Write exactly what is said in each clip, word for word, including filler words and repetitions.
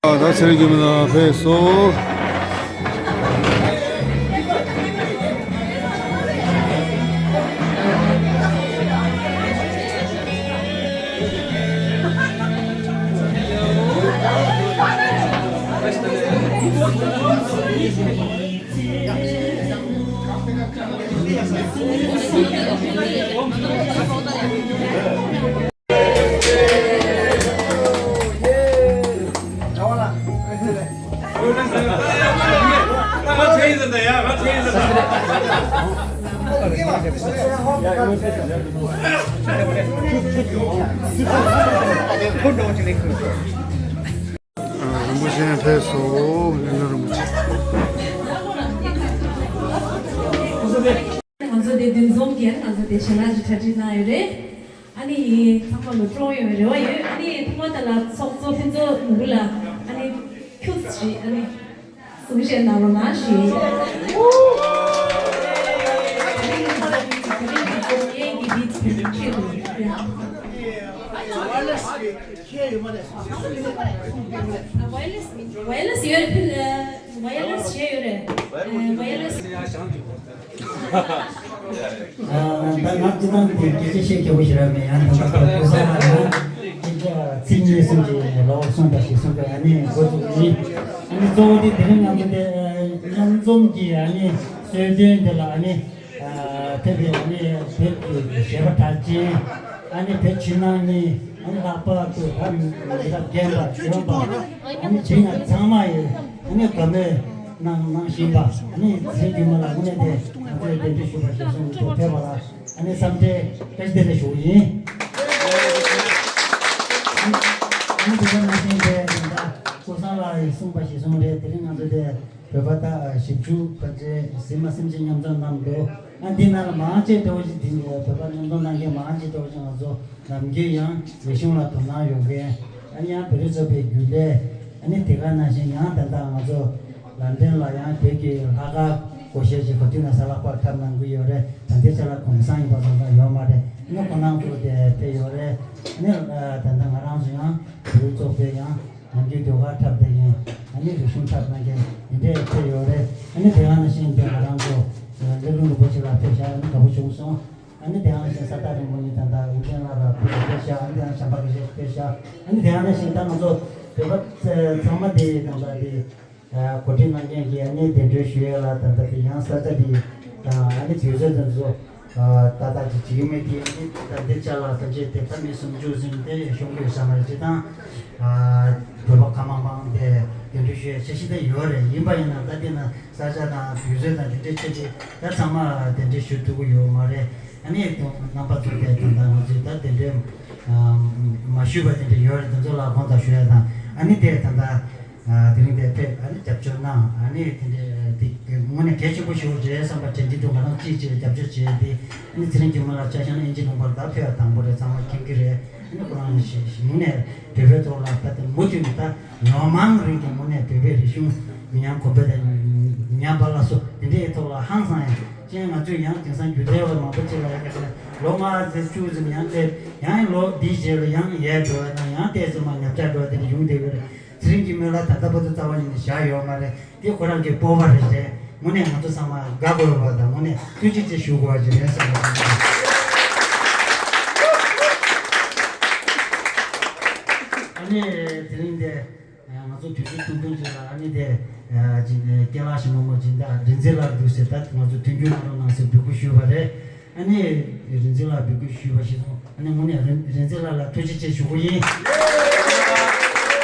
ད་ཚེ་རིང་སྒྲོལ་མ་ནང་ཕེབས་སོང་། རིན་པོ་ཆེ་ཕེབས་སོང་། གླིང་རིན་པོ་ཆེ། ང་ཚོ་དེ་འདུ་འཛོམས་ཀྱིས་ང་ཚོ་དེ་ཞལ་ལག་ཅིག་གྲ་སྒྲིག་གནང་ཡོད་རེད། ཨ་ནི་ཚང་མ་ལ་སྤྲོ་ཡོང་བའི་རེ་བ་ཡོད། ཨ་ནི་ཐོག་མ་དང་ལ་ཚོགས་གཙོ་ཕུན་ཚོགས་ནོར་བུ་ལགས། ཨ་ནི་ཁྱུག་ཙམ་ཞིག་ཨ་ནི་གསུང་བཤད་གནང་རོགས་གནང་ཞུ་ཡིན། ཝའི་ལེ་སི་ཡོད་རེད། ཕུལ། ཝའི་ལེ་སི་བྱས་ཡོད་རེད། ཝའི་ལེ་སི། ད་ང་སྤྱི་བཏང་དེ་སྐད་ཆ་བཤད་རྒྱུ་ཞེ་དྲག་མེད། ཡང་ད་ལྟ་གོ་ས་ལ་ཡང་སྐད་ཆ་ཚིག་གཉིས་གསུམ་ཅིག་ལོག་གསུངས་པ་ཞིག་གསུངས་པ། ཨ་ནི་འགོ་བཙུགས་ཡིན། ཨ་ནི་གཙོ་བོ་དེ་དེ་རིང་ང་ཚོ་དེ་མཉམ་འཛོམས་ཀྱི་ཨ་ནི་གསོལ་སྟོན་དེ་ལ་ཨ་ནི། ཨ་ཕེབས་པའི་ཨ་ནི་བོད་ཀྱི་གཞས་པ་གྲགས་ཅན། ཨ་ནི་བོད་ཕྱི་ནང་གཉིས། ཨ་ནི་ལྷག་པར་དུ་ད་མི་རབས་རྒན་པ་གཞོན་པ། ཨ་ནི་དེ་ང་ཚང་མ་ཡི་ཨ་ནི་དགའ་མོས་གནང་གནང་བཞིན་པ། ཨ་ནི་ཚེ་རིང་སྒྲོལ་མ་ལགས་དངོས་གནས་དེ་ང་ཚོའི་གདན་འདྲེན་ཞུས་པ་ཞིག་གསུང་གི་ཐོག་ཕེབས་པ་ལ་ཨ་ནི་འཚམས་འདྲི་བཀྲ་ཤིས་བདེ་ལེགས་ཞུ་གི་ཡིན། ཨ་ནི་དེ་ག་ནང་བཞིན་དེ་ད་ལྟ་ཀུན་བཟང་ལགས་ཡིས་གསུངས་པ་ཞིག་གསུངས་རེད། དེ་རིང་ང་ཚོ་དེ། བོད་པ་དག་ཞིབ་འཇུག་ཕལ་ཆེར་ཟིན་མ་ཟིན་ཅིག་མཉམ་འཛོམས་གནང་འདུག་ཨ་འདི་ནང་ལ་མང་ཆེ་འདྲ་བོ་ཞིག་འདི་ནས་བོད་པ་མཉམ་འཛོམས་གནང་མཁན་མང་ཆེ་འདྲ་བོ་ཞིག་ང་ཚོ་ནམ་རྒྱུན་ཡང་རིག་གཞུང་ལ་དོ་སྣང་ཡོད་མཁན། ཨ་ནི་ཡང་བོད་རིགས་ཚོགས་པའི་རྒྱུན་ལས། ཨ་ནི་དེ་ག་ནང་བཞིན་ཡང་ད་ལྟ་ང་ཚོ་ལན་ཀྲན་ལ་ཡང་བོད་ཀྱི་ལྷག་དཀར་སྒོར་གཞས་ཅིག་ག་དུས་ན་གཟའ་ལྷག་པར་འཁྲབ་གནང་གི་ཡོད་རེད། ད་ལྟའི་ཆ་ལ་གུང་སེང་ཡིན་པ་ཙམ་ཙམ་ཡོད་མ་རེད། ཨ་ནི་ཁོང་རྣམ་ཚོ་དེ་ཕེབས་ཡོད་རེད། ཨ་ནི་ད་ལྟ་ང་རང་ཚོ་ཡང་བོད་རིགས་ཚོགས་པའི་ཡང་། ནམ་རྒྱུན་ཟློས་གར་འཁྲབ་བསྡད་མཁན། ཨ་ནི་རིག་གཞུང་འཁྲབ་གནང་མཁན་འདི་འདྲས་ཕེབས་ཡོད་རེད། ཨ་ནི་དེ་ག་ནང་བཞིན་དེ་ང་རང་ཚོ་སླེ་ལུང་རིན་པོ་ཆེ་ལགས་ཕེབས་ཤག་ཨ་ནི་དགའ་པོ་བྱུང་སོང་། ཨ་ནི་དེ་ག་ནང་བཞིན་ས་ཐག་རིང་པོ་ནས་ད་ལྟ་ཨུ་རྒྱན་ལགས་ལ་ཕེབས་ཤག་ཨ་ནི་དེ་ག་བྱམས་པ་དགེ་བཤེས་ཕེབས་ཤག་ཨ་ནི་དེ་ག་ནང་བཞིན་ད་ང་ཚོ་བོད་པ་ཚང་མ་དེ་ད་ལྟ་དེ་གོ་སྒྲིག་གནང་མཁན་གྱི་ཨ་ནི་གདན་འདྲེན་ཞུ་ཡས་ལ་ད་ལྟ་དེ་ཡང་ས་ཆ་དེ་དང་ཨ་ནི་དུས་ཚོད་དེ་ཚོ། ཏག་ཏག་ཅིག་བྱེད་ཀྱི་མེད་དེ། ད་འདི་ཅག་ལ་ད་ཅིག་དེ་ད་མི་སུམ་ཅུ་ཟིན་དེ་ཤོང་དགོས་ས་མ་རེད། ཅི་དང་བོད་པ་གང་མང་མང་དེ་གདན་འདྲེན་ཞུ་ཡ་འཆར་གཞི་དེ་ཡོད་རེད། ཡིན་པ་ཡིན་ན་ད་དེ་ན་ས་ཆ་དང་དུས་ཚོད་དང་དེ་འདྲའི་ཆ་དེ་ད་ཚང་མ་གདན་འདྲེན་ཞུ་ཐུབ་ཀྱི་ཡོད་མ་རེད། ཨ་ནི་རྣམ་པ་ཚོ་དེ་ད་ད་ང་ཚོས་ད་གདན་འདྲེན་མ་ཞུས་པ་དེ་འདྲ་ཡོད་རེད། དེ་ཚོ་ལ་དགོངས་དག་ཞུ་ཡ་དང་། ཨ་ནི་དེ་ད་ད། དེ་རིང་དེ་ཕེབས་ཨ་ནི་རྒྱབ་སྐྱོར་གནང་། ཨ་ནི་དེ་འདྲའི་དེ་དངོས་གནས་གལ་ཆེན་པོ་ཞིག་རེད་བསམ་པ་དྲན་གྱི་འདུག་ང་རང་གཅིག་བྱས་རྒྱབ་སྐྱོར་བྱས་ཏེ། ཨ་ནི་ཚེ་རིང་སྒྲོལ་མ་ལགས་ཅག་བཞག་ན་དབྱིན་ཇི་ལུང་པར་ད་ཕེབས་དང་པོ་རེད། ཚང་མ་མཁྱེན་གྱི་རེད། ཨ་ནི་ཁོ་རང་ཞིག་ཞིག་དངོས་གནས་བོད་པའི་ཐོག་ལ་ད་དེ་མུ་མཐུད་ནས་ད་ལོ་མང་རིང་གི་དངོས་གནས་བོད་པའི་རིག་གཞུང་མི་ཉམས་གོང་འཕེལ་དང་ཉམས་པ་སླར་གསོ་དེ་འདྲའི་ཐོག་ལ་ཧང་སང་ཡང་ཅན། ང་ཚོས་ཡང་དེང་སང་སྒྱུ་རྩལ་བ་མང་པོ་ཅིག་ལ་ཡང་ལོ་ལྔ་ཙམ་བཅུ་ཙམ་ཡང་སླེབས། ཡང་ལོ་འདིའི་རྗེས་ལ་ཡང་ཡལ་འགྲོ་བ་དང་། ཡང་ཏོག་ཙམ་མར་ཉམས་ཆག་འགྲོ་བ་དེ་འདྲ་ཡོང་བསྡད་ཡོད་རེད། ཚེ་རིང་སྒྲོལ་མ་ལགས་ད་ལྟ་བར་དུ་རྩ་བ་ཉིད་ནས་བཞག་ཡོད་མ་རེད། དེ་ཁོ་རང་གི་སྤོབས་པ་རེད་དེ། དངོས་གནས་ང་ཚོ་ཚང་མ་དགའ་དགོས་པ་དང་། དངོས་གནས་ཐུགས་རྗེ་ཆེ་ཞུ་དགོས་པ་ཅིག་རེད་བསམ་པ། ཨ་ནི་དེ་རིང་འདི་ང་ཚོ་དུས་ཚོད་ཐུང་ཐུང་ཅིག་ལ་ཨ་ནི་དེ་རྒན་ལགས་ཞིག་མོ་མོ་སྦྱིན་བདག་རིག་འཛིན་ལགས་འདུག་ཟེར། ད་ང་ཚོ་མཐུན་འགྱུར་གནང་རོགས་གནང་ཟེར་འབོད་སྐུལ་ཞུས་པ་རེད། ཨ་ནི་རིག་འཛིན་ལགས་འབོད་སྐུལ་ཞུས་པ་ཞིག་སོང་། ཨ་ནི་དངོས་གནས་རིག་རིག་འཛིན་ལགས་ལ་ཐུགས་རྗེ་ཆེ་ཞུ་གི་ཡིན།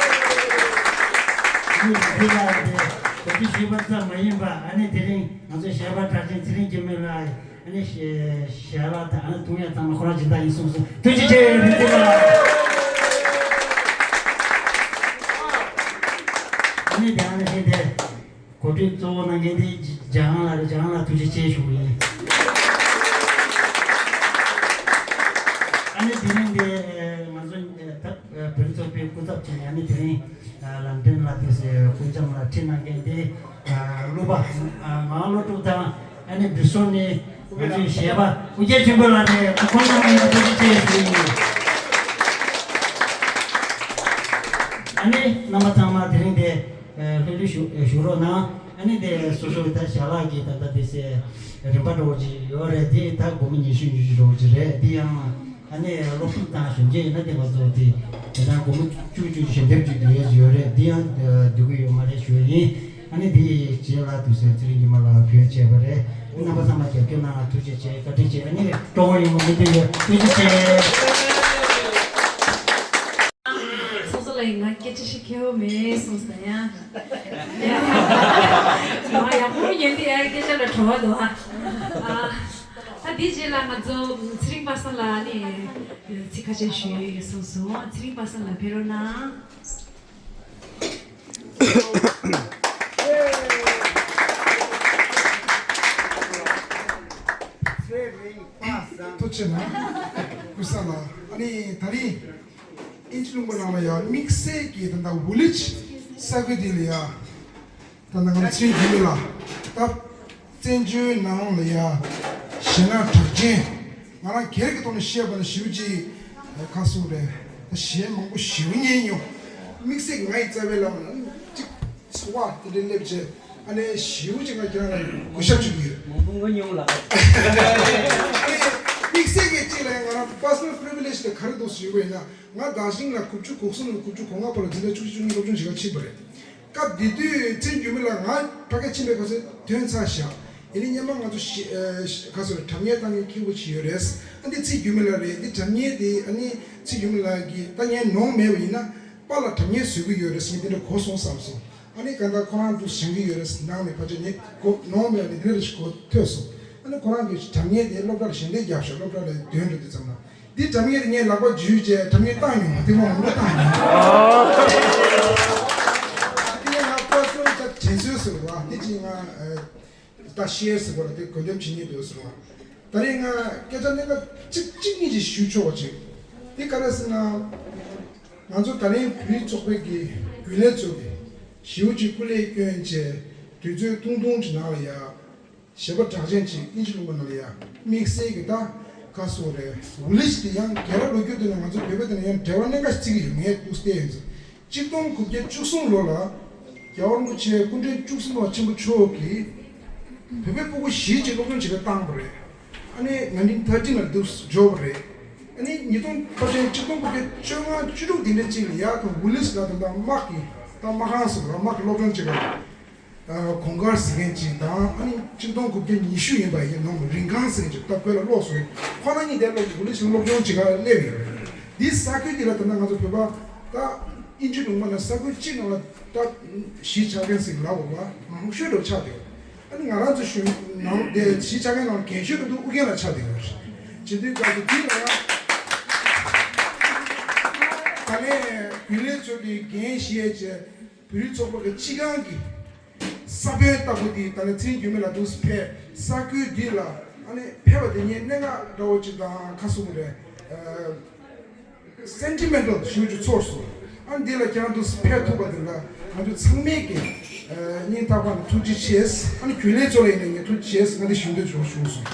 ཨ་ནི་རིག་འཛིན་ལགས་དེ་གོ་སྒྲིག་ཞུས་པ་ཙམ་མ་ཡིན་པ། ཨ་ནི་དེ་རིང་ང་ཚོ་གཞས་པ་གྲགས་ཅན་ཚེ་རིང་སྒྲོལ་མ་ལགས་ཨ་ནི་ཞལ་ལག་དང་ཨ་ནི་འཐུང་ཡག་ཚང་མ་ཁོ་རང་སྦྱིན་བདག་ཡིན་གསུངས་སོང་། ཐུགས་རྗེ་ཆེ་རིག་འཛིན་ལགས། ཨ་ནི་དེ་ཨ་ནི་བཞིན་དེ། གོ་སྒྲིག་གཙོ་བོ་གནང་མཁན་དེ་ཇ་ཁང་ལགས་རེད། ཇ་ཁང་ལགས་ཐུགས་རྗེ་ཆེ་ཞུ་གི་ཡིན། ཨ་ནི་དེ་རིང་འདི་ང་ཚོ་ད་བོད་རིགས་ཚོགས་པའི་སྐུ་ཚབ་བྱས་ནས། ཨ་ནི་དེ་རིང་ལམ་སྟོན་ལ་དུས་སུ་སྐུ་འཆམ་ལ་ཁྲིད་གནང་མཁན་དེ་གླུ་པ་ངག་དབང་བློ་གྲུབ་དང་། ཨ་ནི་འབྲི་སོ་ནས་ང་ཚོའི་གཞས་པ་ཨོ་རྒྱན་ཆོས་འཕེལ་ལགས་རེད། ཁོང་རྣམ་གཉིས་ལ་ཐུགས་རྗེ་ཆེ་ཞུ་གི་ཡིན། ཨ་ནི་རྣམ་པ་ཚང་མ་དེ་རིང་དེ་ལྷོད་ལྷོད་བཞུགས་བཞུགས་རོགས་གནང་། ཨ་ནི་དེ་སོ་སོ་ད་ཞལ་ལག་གི་ད་ལྟ་དེ་སེ་རིམ་པ་འདྲ་བོ་ཅིག་ཡོད་རེད། དེ་ད་སྒོར་མོ་ཉི་ཤུ་ཉི་ཤུ་འདྲ་བོ་ཅིག་རེད། དེ་ཡང་ཨ་ནི་སློབ་ཕྲུག་དང་གཞོན་སྐྱེས་ཡིན་ན་དེ་ང་ཚོ་དེ་དེ་དང་སྒོར་མོ་བཅུ་བཅུ་ཞལ་འདེབས་ཅིག་བསྡུ་ཡས་ཅིག་ཡོད་རེད། དེ་ཡང་བསྡུ་གི་ཡོད་མ་རེད་ཞུ་ཡ་ཡིན། ཨ་ནི་དེ་ཡི་རྗེས་ལ་དུས་ཚོད་ཚེ་རིང་སྐྱིད་མ་ལགས་ཕུལ་བྱས་པ་རེད། རྣམ་པ་ཚང་མ་རྒྱབ་སྐྱོར་གནང་བ་ཐུགས་རྗེ་ཆེ། བཀའ་དྲིན་ཆེ། ཨ་ནི་སྤྲོ་བོ་ཡོང་བ་སྨོན་འདུན་ཡོད། ཐུགས་རྗེ་ཆེ། སོ་སོ་ལ་ཡིན་ང་སྐད་ཆ་ཞིག་ཁེལ་བ་མེད་གསུངས་སོང་ཡ། ང་ཡག་པོ་ཉན་དེ་ཡ་སྐད་ཆ་ལ་བྲོ་བ་འདུག་ཨ། ད་དེའི་རྗེས་ལ་ང་ཚོ་ཚེ་རིང་པ་སངས་ལ་ནི་ཚིག་ཁ་ཤས་ཞུ་ཡོད་གསུངས་སོང་། ཚེ་རིང་པ་སངས་ལ་ཕེབས་རོགས་གནང་། ཐུགས་རྗེ་ཆེ་གནང་། ཀུན་བཟང་ལགས། ཨ་ནི་ད་རིང་དབྱིན་ཇི་ལུང་པ་ནང་ལ་ཡང་དམིགས་བསལ་གྱི་ད་ལྟ་ཝི་ལེཇ་ས་ཁུལ་འདི་ལ་ཡང་ད་ལྟ་ང་ཚོའི་རྒྱུད་ལ་ད་བཙན་བྱོལ་ནང་ལ་ཡང་ཞེད་སྣང་གྲགས་ཅན། ང་རང་སྒེར་གྱི་ཐོག་ནས་བཤད་པ་ན་ཞེ་པོ་ཅིག་ཁ་སོ་རེད། ད་གཞས་མང་པོ་ཞེ་པོ་ཉན་མྱོང་། དམིགས་བསལ་གྱི་ང་ཡི་རྩ་བའི་བླ་མ་ན་གཅིག་སོ་བ་དེ་འདྲའི་སླེབས་བྱས། ཨ་ནི་ཞེ་པོ་ཅིག་ང་ཁྱེད་རང་ལ་གུས་ཞབས་ཞུ་གི་ཡོད། མང་པོ་ངོ་མྱོང་ལགས། ཨ་ནི་དམིགས་བསལ་གྱི་གཅིག་ལ་ཡང་ང་རང་personal privilege་དེ་ག་རེ་འདུག་ཞུས་པ་ཡིན་ན། ང་དར་ཞིང་ལ་དགུ་བཅུ་གོ་གསུམ་ནས་དགུ་བཅུ་གོ་ལྔ་བར་ལ་འཛིན་གྲྭ་བཅུ་གཅིག་བཅུ་གཉིས་སློབ་སྦྱོང་བྱེད་གར་ཕྱིན་པ་རེད། སྐབས་དེ་དུས་ཚེ་འགྱུར་མེད་ལགས་ང་ཕ་གིར་ཕྱིན་པའི་སྐབས་སུ་ཐོན་ཚར་བཞག་ཡིན་ནའི་སྔོན་མ་ང་ཚོ་ཤི་ཨ་ཤི་ག་ཚོད་རེད། དྲ་བརྙན་བཏང་མཁན་ཁེ་པོ་ཅིག་ཡོད་རེད། ཨ་འདི་ཚེ་འགྱུར་མེད་ལགས་རེད། འདི་དྲ་བརྙན་དེ་ཨ་ནི་ཚེ་འགྱུར་མེད་ལགས་ཀྱིས་ད་ངས་ནོངས་མེད་པ་ཡིན་ན་པཱ་ལགས་དྲ་བརྙན་བཟོ་གི་ཡོད་རེད་ཟེར་མཁན་དེ་འདྲ་གོ་སོང་བསམ་སོང་། ཨ་ནི་གང་ལྟར་ཁོ་རང་འདུག་བཞེངས་ཀྱི་ཡོད་རེད་ནང་ནས་ཕལ་ཆེར་ངས་གོ་ནོངས་མེད་པ་དེ་འདི་འདྲ་ཞིག་གོ་ཐོས་སོང་། ཨ་ནི་ཁོ་རང་གིས་དྲ་བརྙན་དེ་སློབ་གྲྭ་ལ་ཞལ་འདེབས་བརྒྱབ་ཤག་སློབ་གྲྭ་ལ་འདོན་འགྲོ་དུས་ཙམ་ལ། འདི་དྲ་བརྙན་དེ་ངས་ལག་པ་འཇུས་བྱས་དྲ་བརྙན་བཏང་མྱོང་། དེ་མ་འོངས་པ་བཏང་མྱོང་། དེ་ནས་ང་པར་སོན་ད་དྲན་གསོས་ཟེར་བ་འདི་ཅིག་ང་ད་ཤེར་ཟེར་བ་ལ་དེ་བཀོད་འདོམས་བྱེད་ཉེན་འདུག་ཟེར་བ། ད་རེས་ང་སྐད་ཆ་གནད་འགག་གཅིག་གཅིག་གཉིས་ཅིག་ཞུ་ཆོག་པ་ཅིག་འདི་ག་རེ་ཟེར་ན། ང་ཚོ་ད་རིང་བོད་རིགས་ཚོགས་པའི་གི་རྒྱུན་ལས་ཚོ་གི་ཞེ་པོ་ཅིག་སྐུ་ལས་བསྐྱོན་བྱས་དུས་ཚོད་ཐུང་ཐུང་ཅིག་ནང་ལ་ཡ། གཞས་པ་གྲགས་ཅན་ཅིག་དབྱིན་ཇི་ལུང་པ་ནང་ལ་ཡ་དམིགས་བསལ་གྱི་ད་ག་སོ་རེད། ཝི་ལེཇ་དེ་ཡང་རྒྱལ་རབས་ལོ་རྒྱུས་དེ་ནས་ང་ཚོ་བོད་པ་དེ་ནས་ཡང་འབྲེལ་བ་གནད་འགག་ཅིག་ཡོད། ངས་ཏུས་བལྟས་ཡིན་ཙང་གཅིག་སྟོང་དགུ་བརྒྱ་བཅུ་གསུམ་ལོ་ལ་རྒྱལ་བ་རིན་པོ་ཆེ་སྐུ་ཕྲེང་བཅུ་གསུམ་པ་ཆེན་པོ་མཆོག་གིས་བོད་པའི་སྤུ་གུ་བཞི་ཅིག་སློབ་སྦྱོང་བྱེད་པར་བཏང་བ་རེད། ཨ་ནི་ནའིན་ཊིན་ཐར་ཊིན་ལ་འདུག་འབྱོར་བ་རེད། ཨ་ནི་ཉིས་སྟོང་ཕལ་ཆེར་གཅིག་སྟོང་དགུ་བརྒྱ་བཅོ་ལྔ་བཅུ་དྲུག་དེ་འདྲ་ཅིག་ལ་ཡ་ད་ཝི་ལེཇ་ལ་ད་ད་དམག་གི་ད་དམག་ཁང་ཟེར་བ་དམག་གི་སློབ་སྦྱོང་བྱེད་པ། ཨ་གོང་དཀར་ཟེར་མཁན་ཅིག་དང་ཨ་ནི་གཅིག་སྟོང་དགུ་བརྒྱ་ཉི་ཤུ་ཡིན་པ་ཡིན་ནོ། རིན་ཁང་ཟེར་མཁན་ཅིག་ད་བོད་ལ་ལོག་སོང་། ཁོ་རང་གཉིས་དེ་སློབ་ཝི་ལེཇ་སློབ་སྦྱོང་བྱེད་གར་སླེབས་ཡོད། འདི་ས་ཁུལ་འདི་ལ་ད་ལྟ་ང་ཚོ་བོད་པ་ད་དབྱིན་ཇི་ལུང་པ་ན་ས་ཁུལ་གཅིག་ནང་ལ་ད་གཞིས་ཆགས་མཁན་ཟེར་ལབ་དགོས་པ་མང་ཤོས་འགྲོ་ཆགས་བསྡད་ཡོད། ཨ་ནི་ང་རང་ཚོ་གཞོན་ནང་དེ་གཞིས་ཆགས་མཁན་ནང་རྒན་ཤོས་འགྲོ་འདུག་ཨུ་རྒྱན་ལ་ཆགས་བསྡད་ཡོད། བྱེད་དུས་སྐབས་སུ་འདི་ལ་ཡང་ད་ལན་བུ་ལེ་ཚོ་གི་འགན་བཞེས་བྱས། བོད་རིགས་ཚོགས་པ་གི་སྤྱི་ཁང་གི་ས་བོན་ལྟ་བུ་དེ་ད་ནི་ཚེ་རིང་འགྱུར་མེད་ལགས་འདུག་སེ་ཕེབས་ས་ཁུལ་འདི་ལ་ཨ་ནི་ཕེབས་པ་དེ་ངས་གནད་འགག་འདྲ་བོ་ཅིག་དང་ཁ་གསུམ་རེད། སེན་ཊི་མེན་ཊལ་ཞེ་པོ་ཅིག་ཚོར་སོང་། ཨ་ནི་འདི་ལ་ཁྱེད་རང་འདུག་སེ་ཕེབས་ཐུབ་པ་དེ་ལ་ང་ཚོ་ཚང་མས་ཀྱི་སྙིང་ཐག་པ་ནས་ཐུགས་རྗེ་ཆེ། ཨ་ནི་རྒྱུན་ལས་ཚོ་ལ་ཡིན་ན་ངས་ཐུགས་རྗེ་ཆེ་ང་འདི་ཞུ་འདོད་བྱུང་ཞུ་སོང་།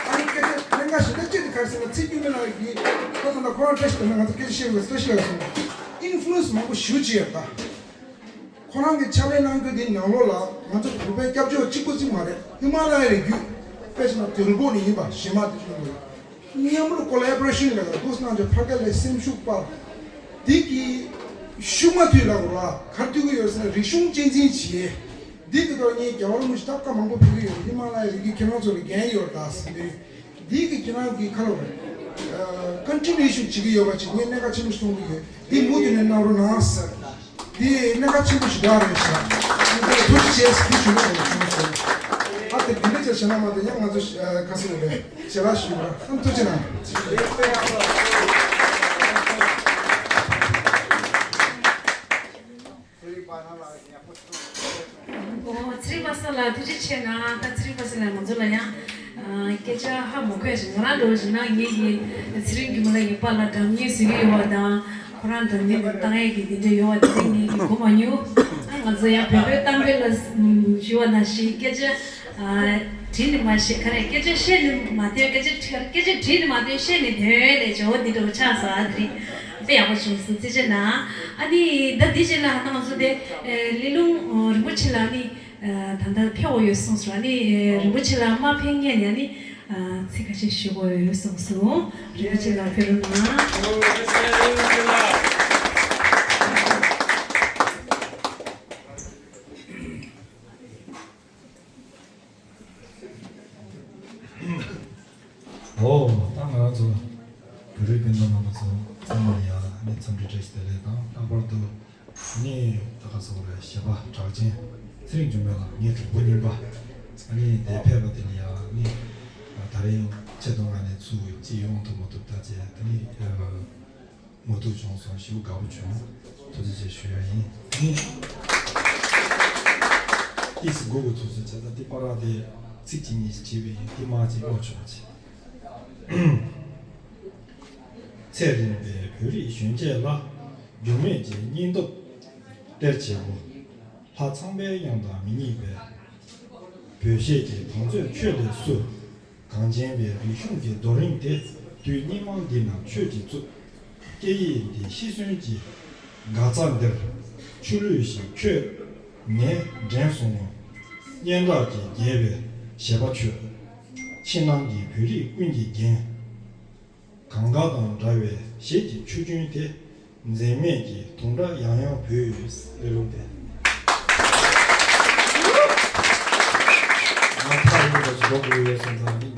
ཨ་ནི་སྐད་ཆ་གནད་འགག་ཞེ་དྲག་གཅིག་དེ་ག་རེ་ཟེར་ན་ཚེ་རིང་འགྱུར་མེད་ལགས་ཀྱིས་ཁོ་ཚོ་ན་ཁོ་རང་བཀྲ་ཤིས་དང་ང་ཚོ་སྐད་ཆ་བཤད་དགོས་བཀྲ་ཤིས་ལགས་སོང་། ཨིན་ཕུ་ལུ་ཨེན་སི་མང་པོ་ཞེ་པོ་ཅིག་ཡོད་ད། ཁོ་རང་གི་ཕྱག་ལས་གནང་རྒྱུ་འདི་ནང་ལོགས་ལ་ང་ཚོ་བོད་པའི་སྐྱབས་བཅོལ་གཅིག་པོ་གཅིག་མ་རེད། ཧི་མ་ལ་ཡའི་རི་རྒྱུད་དཔེ་བྱས་ན་དོལ་པོ་ནས་ཡིན་པ་གཞན་མ་དེ་ཚོ་ཡིན་པ་རེད། མཉམ་རུབ་ཀོ་ལ་བོ་རེ་ཤན་ལ་འདུག་སེ་གནང་བྱས་ཕ་གི་ལ་སེམས་ཤུགས་སྤར། འདི་གི་ཤུགས་མ་མཐུད་ལ་གོ་ར་གར་མཐུད་ཀྱི་ཡོད་ཟེར་ན་རིག་གཞུང་གཅེས་འཛིན་བྱས། འདི་གི་ཐོག་ངས་རྒྱལ་བ་རིན་པོ་ཆེ་ཐབས་བཀའ་མང་པོ་ཕུལ་གྱི་ཡོད། ཧི་མ་ལ་ཡའི་རི་རྒྱུད་ཁྱེད་རང་ཚོ་ལ་འགན་ཡོད་ད་ཟེར་ནས། འདི་གི་ཁྱེད་རང་གི་ཁ་ལོ་རེད། ཀོན་ཊི་ནུ་ཨེ་ཤན་བྱེད་ཀྱི་ཡོད་པ་ཅིག་ངས་གནད་འགག་ཆེན་པོ་ཞིག་མཐོང་གི་ཡོད། འདི་མུ་མཐུད་ནས་གནང་རོགས་གནང་ཟེར། འདི་གནད་འགག་ཆེན་པོ་ཞིག་རག་རེད་ཤག་ཐུགས་རྗེ་ཆེ་ཟེར་འདི་ཞུ་རོགས་གནང་ཞུ་སོང་། ཨ་དེ་འདི་འདྲ་ཅིག་བྱས་ན་མ་གཏོགས་ཡང་ང་ཚོ་ཁ་སང་རེད་ཞེ་ལ་ཞུ་ར་ཨ་ཐུགས་རྗེ་གནང་། ཚེ་རིང་པ་སངས་ལགས་ཡག་པོ་བྱུང་། ཨོ་ཚེ་རིང་པ་སངས་ལགས་ཐུགས་རྗེ་ཆེ་གནང་། ད་ཚེ་རིང་པ་སངས་ལགས་ང་ཚོ་ལ་ཡང་ཨ་སྐད་ཆ་ཧ་མ་གོ་ཞིག་ང་རང་འདྲ་བོ་ཞིག་ན་ངེད་ཀྱི་ཚེ་རིང་འགྱུར་མེད་ལགས་ཀྱི་པཱ་ལགས་འདྲ་མཉེས་ཟེར་གྱི་ཡོད་པ་དང་ཁོ་རང་འདྲ་མཉེས་ཀྱི་བཏང་ཡས་ཀྱི་དེ་འདྲ་ཡོད་པ་དེ་ངེད་ཀྱི་གོ་མ་མྱོང་། ཨ་ང་ཚོ་ཡང་བོད་པའི་གཏམ་དཔེ་ལ་ཞུ་བ་ནང་བཞིན་སྐད་ཆ་ཨ་དྲིས་ནས་མ་བཤད་ག་རེ་སྐད་ཆ་བཤད་ནས་མ་ཐོན་སྐད་ཆ་སྐད་ཆ་དྲིས་ནས་མ་ཐོན་བཤད་ནས་ཐོན་ལས་བྱ་བ་འདི་འདྲ་བོ་ཆགས་སོང་ཨ་དེ་རིང་། དཔེ་ཡག་པོ་བྱུང་སོང་། བརྩི་བྱ་གནང་། ཨ་ནི་ད་འདི་རྗེས་ལ་ང་ཚོ་དེ་ལས་རླུང་རིན་པོ་ཆེ་ལགས་ནི་ད་ལྟ་ཕེབས་འོ་ཡོད་གསུངས་སོང་། ཨ་ནི་རིན་པོ་ཆེ་ལགས་མ་ཕེབས་སྔོན་ནས་ཨ་ནི་ཚིག་ཁ་ཤས་ཞུ་དགོས་ཡོད་གསུངས་སོང་། རིན་པོ་ཆེ་ལགས་ཕེབས་རོགས་གནང་། འོ། ད་ང་རང་ཚོ་བོད་རིགས་སྤུན་ཟླ་རྣམ་པ་ཚོ་ཚང་མ་ལ་ཡང་ནི་འཚམས་འདྲི་བཀྲ་ཤིས་བདེ་ལེགས་དང་། ལྷག་པར་དུ་ནི་ད་ག་ཟེར་དགོས་རེད། གཞས་པ་གྲགས་ཅན་ཚེ་རིང་འཇིགས་མེད་ལགས། ངའི་གྲོགས་པོ་རྙིང་པ། ཨ་ནི་དེ་ཕེབས་པ་དེ་ལ་ཡང་ནི་ད་རིང་ཆེད་དུ་ང་ནས་ཚུར་ཅིག་ཡོང་ཐུབ་མ་ཐུབ་ད་བྱས། དེ་ནི་ངོ་ཐུག་བྱུང་སོང་། ཞེ་པོ་དགའ་པོ་བྱུང་། ཐུགས་རྗེ་ཆེ་ཞུ་ཡ་ཡིན། ཏིས་གུ་གུ་ཚོ་ཚོ་བྱས་ཙང་འདི་པར་དེ་ཚིག་གཅིག་གཉིས་ཤིག་བྲིས་པ་ཡིན། འདི་མ་གཅིག་ཀློག་ཆོག་ཅིག་ཚེ་རིང་པས་བོད་རིགས་གཞོན་སྐྱེས་ལ། འགྱུར་མེད་ཀྱི་སྙིང་སྟོབས་སྟེར་བྱེད་པོ། ལྷ་ཚངས་པའི་དབྱངས་དང་མི་གཉིས་པའི། བོད་གཞས་ཀྱི་བང་མཛོད་ཁྱོད་ལས་བསུ། གངས་ཅན་པའི་རིག་གཞུང་གི་རྡོ་རིང་དེ། དུས་སྙིགས་མ་འདི་ན་ཁྱོད་ཀྱིས་བཙུགས། སྐད་ཡིག་འདི་ཤི་གསོན་གྱི་དགའ་རྩ་འདིར། ཆུ་ལུད་བཞིན་ཁྱོད་ངས་འདྲེན་སོང་ངོ་། སྙན་གྲགས་ཀྱིས་རྒྱས་པའི་གཞས་པ་ཁྱོད། ཕྱི་ནང་གི་བོད་རིགས་ཀུན་གྱི་རྒྱན། གངྒཱ་དང་འདྲ་བའི་གཞས་ཀྱི་ཆུ་རྒྱུན་དེ། འཛད་མེད་ཀྱི་དུང་སྒྲ་ཡང་ཡང་བོས་ཡོད། ལས་རུང་དེ། ང་ཐག་རིང་པོ་ཞིག་འགྲོ་དགོས་ཡོད་སོང་ཙང་ནི་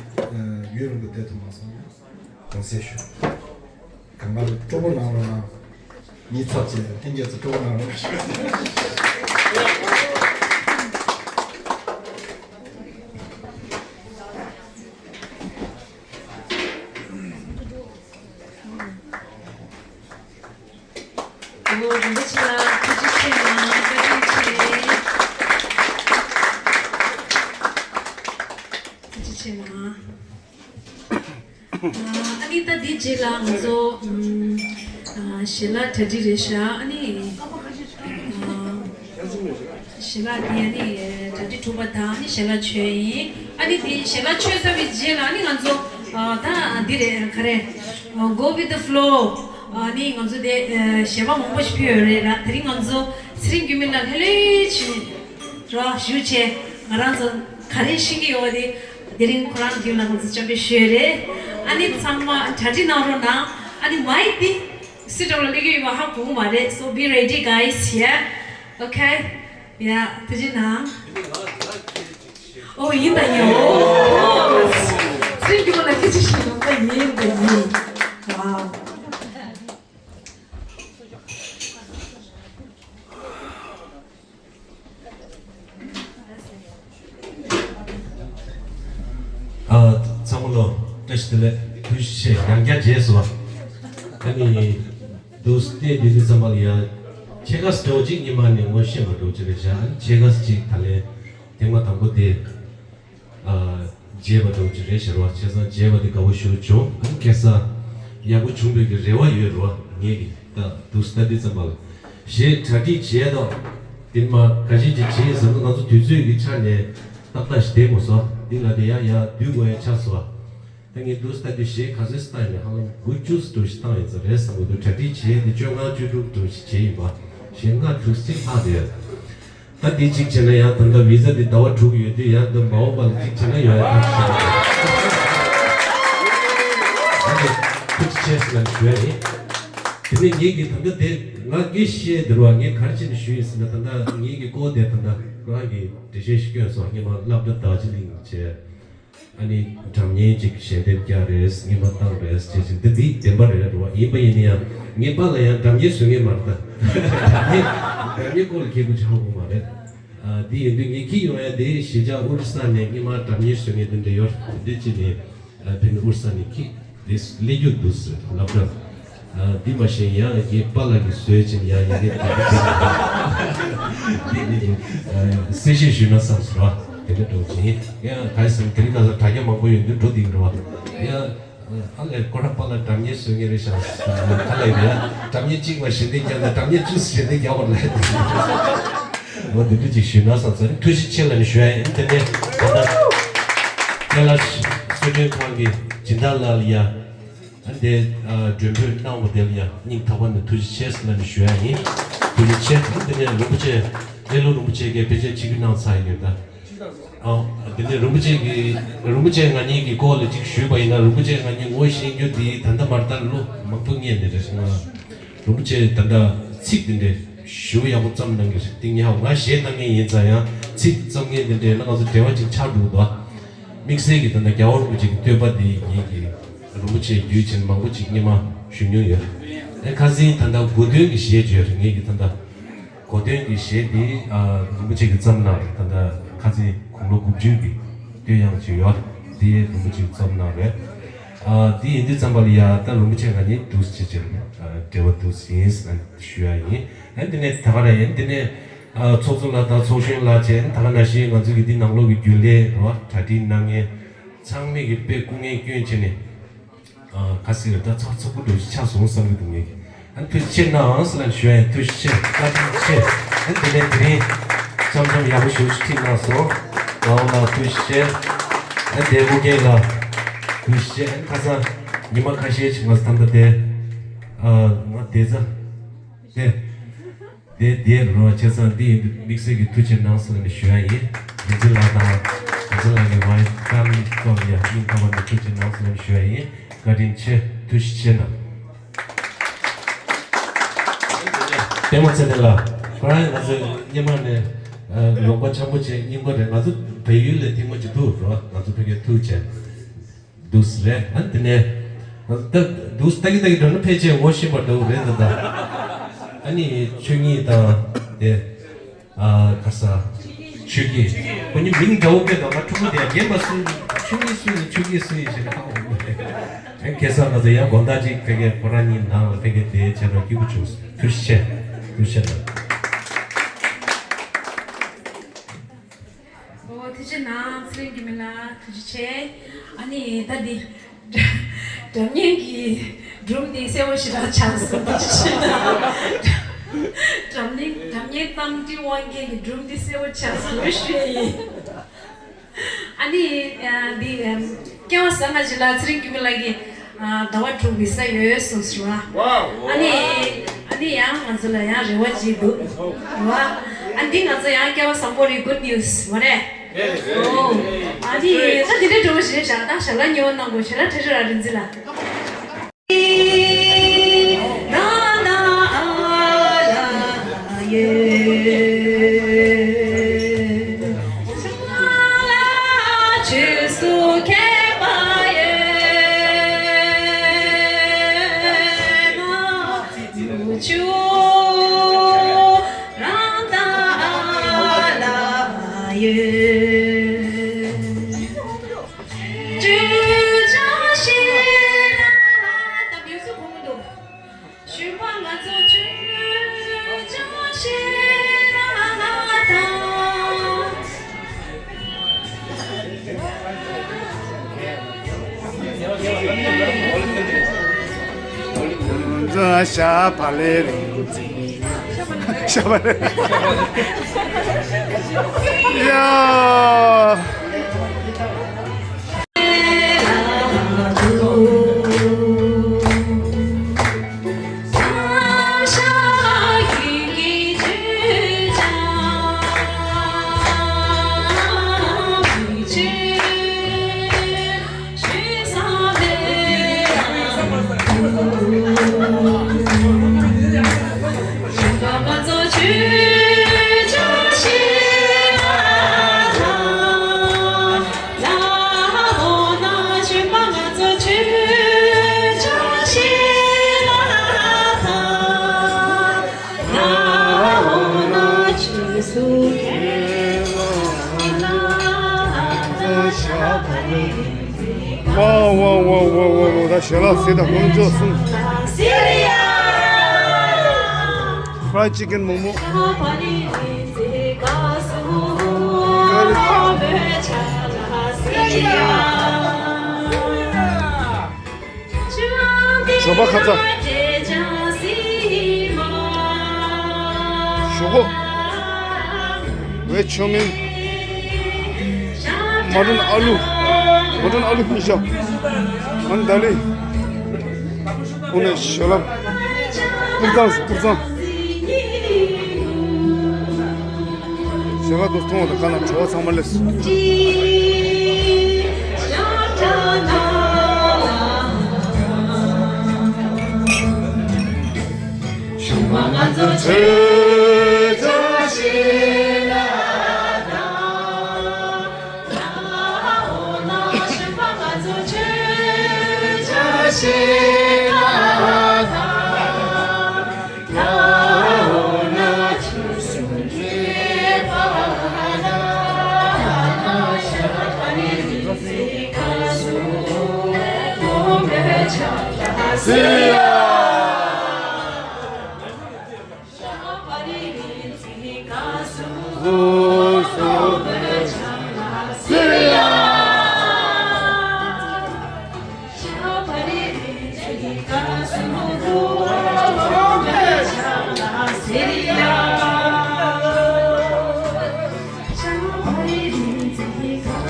ཡུན་རིང་པོ་བསྡད་ཐུབ་མ་སོང་། དགོངས་སེལ་ཞུ། གང་ལྟར་སྤྲོ་པོ་གནང་རོགས་གནང་། ངའི་ཚབ་བྱས་ལྷན་རྒྱས་ཚོ་སྤྲོ་པོ་གནང་རོགས་ཞུ། ཨོ། རིན་པོ་ཆེ་ལགས་ཐུགས་རྗེ་ཆེ་གནང་། བཀའ་དྲིན་ཆེ། ཐུགས་རྗེ་ཆེ་གནང་། ཨ་ནི་ད་འདི་རྗེས་ལ་ང་ཚོ་ཨམ་ཨ་ཞལ་ལག་གྲ་སྒྲིག་རེད་ཤག་ཨ་ནི་ཨ་ཞལ་ལག་འདི་ཨ་ནི་གྲ་སྒྲིག་གྲུབ་པ་དང་ཨ་ནི་ཞལ་ལག་མཆོད་ཡིན། ཨ་ནི་འདི་ཞལ་ལག་མཆོད་ཚར་བའི་རྗེས་ལ་ཨ་ནི་ང་ཚོ་ཨ་ད་འདི་རེད། ག་རེ། Go with the flow། ཨ་ནི་ང་ཚོ་དེ་ཨ་གཞས་པ་མང་པོ་ཞིག་ཕེབས་ཡོད་རེད་ར། དེ་རིང་ང་ཚོ་ཚེ་རིང་འགྱུར་མེད་ལགས་ལྷོད་ལྷོད་བྱས་ར་བཞུགས་བྱས། ང་རང་ཚོ་ག་རེ་ཤེས་ཀྱི་ཡོད་པ་དེ་དེ་རིང་ཁོ་རང་མདུན་ལ་ང་ཚོ་སྤྱན་འབུལ་ཞུས་རེད། ཨ་ནི་ཚང་མ་གྲ་སྒྲིག་གནང་རོགས་གནང་། ཨ་ནི་མའིག་དེ་སུ་འདྲ་བ་ལ་སླེབས་ཀྱི་ཡོད་པ་ཧ་གོ་གི་མ་རེད། So be ready, guys. Yeah. Okay. Yeah. ཐུགས་རྗེ་གནང་། ཨོ་ཡིན་ད་ཡིན། ཨོ། ཚེ་རིང་འགྱུར་མེད་ལགས་སྐད་ཆ་བཤད་ཡོང་ད་ཡིན་ད་ཡིན། Wow། ཨ། ཚང་མ་ལོ་བཀྲ་ཤིས་བདེ་ལེགས། ཐུགས་རྗེ་ཆེ། ཡང་བསྐྱར་མཇལ་སོང་། ཨ་ནི་འདུག་སྟེ་འདི་ཚོ་ཚང་མ་ལ་ཡ་ཕྱེད་ཀ་སྟོང་གཅིག་ཉི་མ་ནས་ངོ་ཤེས་པ་འགྲོ་གི་རེད་བཞག་ཨ་ནི་ཕྱེད་ཀ་གཅིག་ད་ལན་ཐེངས་མ་དང་པོ་དེ། ཨ། མཇལ་བ་འགྲོ་གི་རེད་ཟེར་བ། བྱས་ཙང་མཇལ་བ་དེ་དགའ་བོ་ཞེ་པོ་བྱུང་། ཨ་ནི་ཁ་སང་ཡག་པོ་བྱུང་བའི་གི་རེ་བ་ཡོད་རེད་བ། ངས་གི་ད་འདུག་སྟེ་འདི་ཙམ་པ་ལ་གཞས་གྲ་སྒྲིག་བྱས་དང་། དེ་མ་ག་ཅིག་ཅིག་བྱས་ཟེར་ན་ང་ཚོ་དུས་ཚོད་ཀྱི་ཆ་ནས་ཏག་ཏག་ཞིག་བསྡད་མ་སོང་། འདི་ལ་དེ་ཡ་ཡ་བསྡུ་དགོས་ཡ་ཆགས་སོང་། ད་ངས་འདུག་སྟེ་འདི་གཞས་ག་ཚོད་བཏང་ཡིན་ན་ཧ་ལམ་དགུ་བཅུ་ཙམ་ཞིག་བཏང་ཡིན་ས་རེད་བསམ་གྱི་འདུག་གྲ་སྒྲིག་བྱས་ཏེ་བཅོ་ལྔ་བཅུ་དྲུག་ཙམ་ཞིག་བྱས་ཡིན་པ། གཞས་ལྔ་དྲུག་ཅིག་ལྷག་བསྡད། ད་འདི་གཅིག་བྱས་ན་ཡང་ད་ལྟ་བི་ཛ་འདི་ཟླ་བ་དྲུག་ཡོད་དུས་ཡང་འདི་མ་འོངས་པ་ལ་གཅིག་བྱས་ན་ཡོང་ཡ་ཐག་ཆོད་རེད། ད་འདི་ཐུགས་རྗེ་ཆེ་ཟེར་ནས་ཞུ་ཡ་ཡིན། དེ་ནས་ངེད་ཀྱི་ད་ལྟ་དེ་ང་གི་བཤད་འདིར་བ་ངས་ག་རེ་བྱས་ནས་ཞུ་ཡིན་ཟེར་ན། ད་ལྟ་ངེད་ཀྱི་སྐོར་དེ་ད་ལྟ་ཁོ་རང་གིས་འགྲེལ་བཤད་ཞིག་བསྐྱོན་སོང་། སྔོན་མ་སློབ་གྲྭ་རྡོ་རྗེ་གླིང་བྱས། ཨ་ནི་སྒྲ་སྙན་ཅིག་ཞལ་འདེབས་རྒྱག་རེས་སྔོན་མ་བཏང་རེས་བྱས་ཅིག་འདི་འདི་བདེན་པ་རེད་རེད་བ། ཡིན་པ་ཡིན་ན་ཡང་ངའི་པཱ་ལགས་ཡང་སྒྲ་སྙན་བཟོ་མཁན་མ་རེད་ད། སྒྲ་སྙན་སྒྲ་སྙན་སྐོར་ལ་མཁས་པོ་ཆགས་ཡོད་མ་རེད། ཨ། འདི་ཡིན་དུས་ངས་ཁྱེར་ཡོང་ཡ་དེ་གཞིས་ཆགས་ཨོ་རི་ས་ནས་སྔོན་མ་སྒྲ་སྙན་བཟོ་མཁན་དེ་འདྲ་ཡོད་རེད། དེ་འདྲ་བྱས་ནས་ཨ་ཕ་གི་ཨོ་རི་ས་ནས་ཁྱེར་དེ་སླེབས་རྒྱུ་འདུག་ཟེར་ལབ་ར། ཨ། འདི་མ་གཞི་ཡང་ངའི་པཱ་ལགས་ཀྱིས་བཟོས་ཕྱིན་ཡང་ཡིན་གྱི་འདི་ནི་ཨ་གསལ་བཤད་ཞུས་ན་བསམ་སོང་ར། དེ་འདྲ་འགྲོ་ཕྱིན་ཡང་ག་རེ་ཟེར་ན་དེ་རིང་ཁ་སང་དྲ་རྒྱ་མང་པོ་ཡོད་དུས་འགྲོ་འདི་འགྲོ་བ་ཡང་ཨ་ལས་ཁོ་ར་པཱ་ལགས་སྒྲ་སྙན་བཟོ་མཁན་རེད་ཤག་ག་ལ་ཡིན་ཡང་སྒྲ་སྙན་གཅིག་མ་ཞལ་འདེབས་རྒྱག་ན་སྒྲ་སྙན་བཅུ་ཞལ་འདེབས་རྒྱག་པ་ལས་འོ་དེ་འདྲ་ཅིག་ཞུས་ན་བསམ་སོང་། ཐུགས་རྗེ་ཆེ་ལབ་ནས་ཞུ་ཡ་ཡིན། དེ་ནས་ད་ལྟ་ཁ་ལག་སོ་བདུན་ཁང་གི་སྦྱིན་བདག་ལགས་ལ་ཡ། ཨ་འདས་མགྲོན་འབོད་གནང་བ་དེ་ལ་ཡང་སྙིང་ཐག་པ་ནས་ཐུགས་རྗེ་ཆེ་ཟེར་ལབ་ནས་ཞུ་ཡ་ཡིན། ཐུགས་རྗེ་ཆེ། ཨ་འདི་ནས་རིན་པོ་ཆེ་ཀླད་ལུང་རིན་པོ་ཆེ་གིས་ཕལ་ཆེར་ཆིབས་བསྒྱུར་གནང་ཚར་ཡོད་ད། ཨ་འདི་ནས་རིན་པོ་ཆེ་གིས་རིན་པོ་ཆེ་ང་གཉིས་ཀྱི་སྐོར་ལ་ཅིག་ཞུས་པ་ཡིན་ན། རིན་པོ་ཆེ་ང་གཉིས་ངོ་ཤེས་རྒྱུ་འདི་ད་ལྟ་མ་རེད་ད། ལོ་མང་པོ་སྔོན་ནས་རེད། ང་རིན་པོ་ཆེ་ད་ལྟ་ཚིག་འདི་འདྲས་ཞུ་ཡག་པོ་བརྩམས་གནང་གི་རེད། ཏིང་ཡག་ང་གཞས་གཏང་མཁན་ཡིན་ཙང་ཡང་ཚིག་བརྩམས་མཁན་འདི་འདྲས་ལ་ང་ཚོ་འབྲེལ་བ་ཅིག་ཆགས་འགྲོ་གི་འདུག་དམིགས་བསལ་གྱི་ད་ལྟ་རྒྱལ་བ་རིན་པོ་ཆེ་གི་བསྟོད་པ་འདི་ངེད་ཀྱི་རིན་པོ་ཆེ་བརྒྱུད་བྱས་ནས་མང་པོ་ཅིག་སྔོན་མ་ཞུ་མྱོང་ཡོད། ཨེ་ཁ་སང་ད་ལྟ་གོ་སྟོན་གྱི་གཞས་བརྗོད་རེད། ངེད་ཀྱི་ད་ལྟ་གོ་སྟོན་གྱི་གཞས་འདི་ཨ་རིན་པོ་ཆེ་གིས་བརྩམས་གནང་རེད། ད་ལྟ་ཁ་སང་དགུང་ལོ་དགུ་བཅུ་གི་བསྟོད་དབྱངས་ཅིག་ཡོད། འདི་རིན་པོ་ཆེ་གིས་བརྩམས་གནང་རེད། ཨ་འདི་ཡིན་དུས་ཙམ་པ་ལ་ཡ་ད་རིན་པོ་ཆེ་ང་གཉིས་འདུག་སེ་བྱས་བྱས་ཨ་འབྲེལ་བ་འདུག་སེ་ཡིན་ཟེར་ཞུ་ཡ་ཡིན། ཨ་འདི་ནས་ད་ག་རང་ཡིན། འདི་ནས་ཨ་ཚོགས་གཙོ་ལགས་དང་ཚོགས་གཞོན་ལགས་བཅས་ད་ག་ནང་བཞིན་ང་ཚོ་གི་འདི་ནང་ལོགས་ཀྱི་རྒྱུན་ལས་རེད་བ། གྲ་སྒྲིག་གནང་མཁན་ཚང་མས་ཀྱི་དཔེ་སྐུ་ངལ་བསྐྱོན་བྱས་ནས་ཨ་ཁ་སང་ད་ཚགས་ཚུད་པོ་འདྲ་ཞིག་ཆགས་སོང་བསམ་གྱི་འདུག་ངས། ཨ་ཐུགས་རྗེ་ཆེ་གནང་ཟེར་ལབ་ཞུ་ཡ་ཡིན། ཐུགས་རྗེ་ཆེ། བཀའ་དྲིན་ཆེ། ཨ་དེ་ནས་དེ་རིང་འཆམ་འཆམ་ཡག་པོ་ཞེ་པོ་ཅིག་ཁྲིད་གནང་སོང་། ངག་དབང་ལགས་ཐུགས་རྗེ་ཆེ། ཨ་དེ་ཨུ་རྒྱན་ལགས་ཐུགས་རྗེ་ཆེ། ཨ་ཁ་སང་ཉི་མ་ཁ་ཤས་ཅིག་ང་ཚོ་ད་ལྟ་དེ་ཨ་ང་བསྡད་ས་དེ། དེ་དེ་རུ་བ་ཆེ་ས་འདི་ཡིན་དུས་དམིགས་བསལ་གྱི་ཐུགས་རྗེ་གནང་ཟེར་ནས་ཞུ་ཡ་ཡིན། རིག་འཛིན་ལགས་དང་རིག་འཛིན་ལགས་ཀྱི་ཝའི་ཕེ་མི་ལི་ཚོ་ལ་ཡ་སྙིང་ཐག་པ་ནས་ཐུགས་རྗེ་གནང་ཟེར་ནས་ཞུ་ཡ་ཡིན། བཀའ་དྲིན་ཆེ། ཐུགས་རྗེ་ཆེ་གནང་། པད་མ་ཚེ་བརྟན་ལགས། ཁོ་རང་ང་ཚོ་སྔོན་མ་ནས་ཨ་ལོག་པ་འཆམ་པོ་བྱས་རྙིང་པ་རེད། ང་ཚོ་བལ་ཡུལ་ལ་ཐེངས་མ་གཅིག་འདུག་རོ། ང་ཚོ་ཕ་གིར་ཐུག་བྱས། འདུག་སེ་རེད། ཨ་དེ་ནས་ད་འདུག་སེ་ལྟ་གི་ལྟ་གི་འགྲོ་ན་ཕལ་ཆེར་ངོ་ཤེས་པ་འདྲ་བོ་རེད་ད། ད་ཨ་ནི་ཆོས་ཉིད་དང་དེ་ཨ་ག་ས་ཆོས་སྐྱིད། ཁོ་གཉིས་མིང་འདྲ་བོ་སྐད་དང་ང་ཕྲུ་གུ་དེ་རྒན་པ་སུ་ཆོས་ཉིད་སུ་ཡིན་ཆོས་སྐྱིད་སུ་ཡིན་ཞེས་ནས་ཧ་གོ་མི་ཐུབ། ཨ་ཁ་སང་ང་ཚོ་ཡང་དགོང་དག་ཅིག་ཕ་གིར་ཁོ་རང་གཉིས་ནང་ལ་ཕ་གིར་བསྡད་བྱས་ན་སྐྱིད་པོ་བྱུང་སོང་། ཐུགས་རྗེ་ཆེ། ཐུགས་རྗེ་ཆེ་གནང་། ཨོ་ཐུགས་རྗེ་གནང་། ཚེ་རིང་སྐྱིད་མེད་ལགས་ཐུགས་རྗེ་ཆེ། ཨ་ནི་ད་འདི་སྒྲ་སྒྲ་སྙན་གྱི་སྒྲུང་འདི་གསལ་པོ་ཞེ་དྲག་ཆགས་སོང་། ཐུགས་རྗེ་ཆེ་གནང་། སྒྲ་སྙན་སྒྲ་སྙན་གཏམ་དཔེ་དབང་རྒྱལ་གྱི་སྒྲུང་འདི་གསལ་པོ་ཆགས་སོང་ཞུ་ཡ་ཡིན། ཨ་ནི་ཨ་འདི་ཨམ་སྐལ་བ་བཟང་ང་ཞིག་ལ་ཚེ་རིང་སྐྱིད་མེད་ལགས་ཀྱིས་ཨ་ཟླ་བ་དྲུག་བི་ས་ཡོད་གསུངས་སོང་བ། ཨ་ནི་ཨ་ནི་ཡང་ང་ཚོ་ལ་ཡང་རེ་བ་ཅིག་འདུག་བ། ཨ་འདི་ང་ཚོ་ཡང་སྐལ་བ་བཟང་པོ་རེད། གུཌ་ནིའུ་སི་མ་རེད། ཨོ་ཨ་འདི་ད་དེ་འདྲའི་འགྲོ་བ་ཞིག་རེད་བཞག་ད་ཞབས་ལ་ཉེ་བ་གནང་དགོས་ཞེ་དྲག་ཁྲ་ཁྲ་ར་རིན་འཛིན་ལ། ཤ་བ་ལེ་རེད། ཤ་བ་ལེ། ཡ། ཝའོ་ཝའོ་ཝའོ། ད་ཞལ་ལག་ཟས་དང་ལྷུན་གྲུབ་གསུམ། Fried chicken མོག་མོག། ཇོ་བོ་ཁ་ཚ། ཞོག་ཁོག། ཝེ་ཆོ་མིན། མ་ཊོན་ཨ་ལུ། མ་ཊོན་ཨ་ལུ་ཧི་ཤ། མ་ཊོན་དཱ་ལི། ཁོང་ནས་ཞོ་ལམ། ཀུར་ཚང་སུ་ཀུར་ཚང་། ཞོ་ལ་དུ་མཐོང་བ་དང་ཁ་ན་བྲོ་བ་ཚང་མ་སླེབས།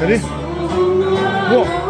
ག་རེ། ཨོ།